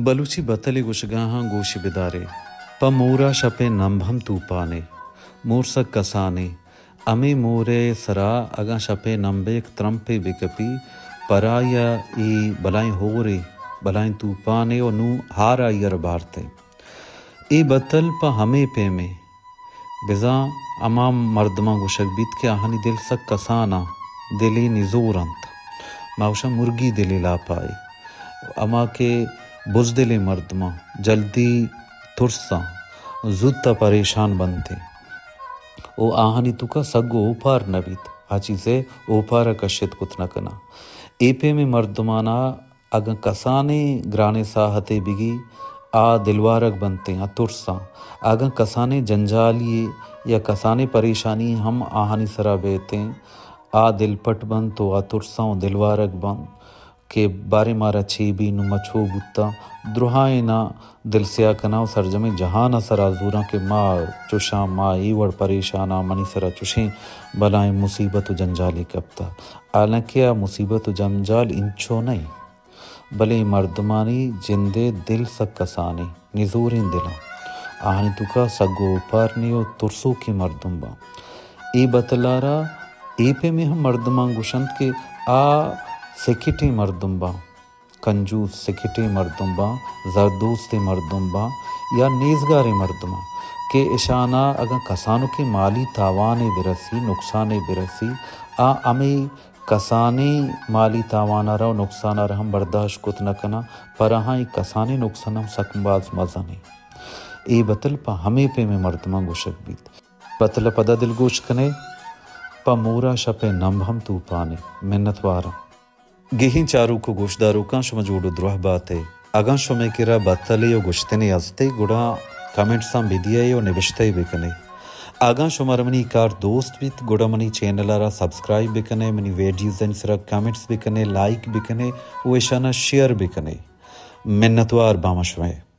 بلوچی بتلے گوشگاہاں گوش بدارے۔ پہ مورا شپے نمب ہم توپانے۔ مور سک کسانے۔ ہمے مورے سرا اگاں شپے نمبے یک ترمپے بکپی، پرایا اے بلائیں ہورے، بلائیں توپانے و نوں ہار آئی ء را بارتے۔ اے بتل پہ ہمے پیمیں۔ بزاں ہما مردماں گوشگ بیت کہ آہانی دل سک کسان آں، دلے نزور انت۔ ما گوشاں مرگی دلے لاپا اے۔ ہما کہ بزدلیں مردماں جلدی ترساں، زوت ء پریشان بنت و آہانی توکا سگ و اوپار نہ بیت، آ چیزے اوپار ء کشت کت نہ کناں۔ اے پیمیں مردمانا اگاں کسانیں گرانیں ساہتے بگی، آ دلوارگ بنتیں، آ ترساں۔ اگاں کسانیں جنجالی یا کسانیں پریشانی ہم آہانی سرا بیتیں، آ دلپٹ بنت و آ ترساں و دلوارگ بنت کہ باریں مارا چے بی، نوں ما چو بوتاں۔ درہائیناں دل سیاہ کناں و سرجمیں جہان ء سرا زوراں کہ ما چشاں، ما اے وڑ پریشاناں، منی سرا چشیں بلائیں مصیبت و جنجالے کپتہ۔ حالانکہ آ مصیبت و جنجال انچو نہ انت۔ بلے اے مردمانی جندے دل سک کسانیں، نزوریں دلاں۔ آہانی توکا سگ و اوپار نے و ترسوکیں مردم باں۔ اے بتلارا اے پیمیں ہم مردماں گوشنت کہ آ سکٹیں مردم باں، کنجوس سکٹیں مردم باں، زردوستیں مردم باں یا نیزگاریں مردماں کہ اشانا اگاں کسانکیں مالی تاوانے برسی، نقصانے برسی، آ ہمے کسانیں مالی تاوان ء را و نقصان ء را ہم برداشت کت نہ کناں، پر آہاں اے کسانیں نقصان ہم سک باز مزن انت۔ اے بتل پہ ہمے پیمیں مردماں گوشگ بیت۔ بتل ء پدا دلگوش کنے، پہ مورا شپ ء نمب ہم توپانے۔ منتواراں۔ گہین چاروک و گوشداروکاں شما جوڑ و دراہ بات ئے۔ اگاں شمئے کرا بتلے و گوشتنے ہستے، گڑا کمنٹساں بدیئے و نبشتہ بکنے۔ اگاں شمارا منی کار دوست بیت، گڑا منی چینل ء را سبسکرائب بکنے، منی ویڈیوزانی سرا کمنٹس بکنے، لائک بکنے و اشانا شیئر بکنے۔ منتوار باں شمئے۔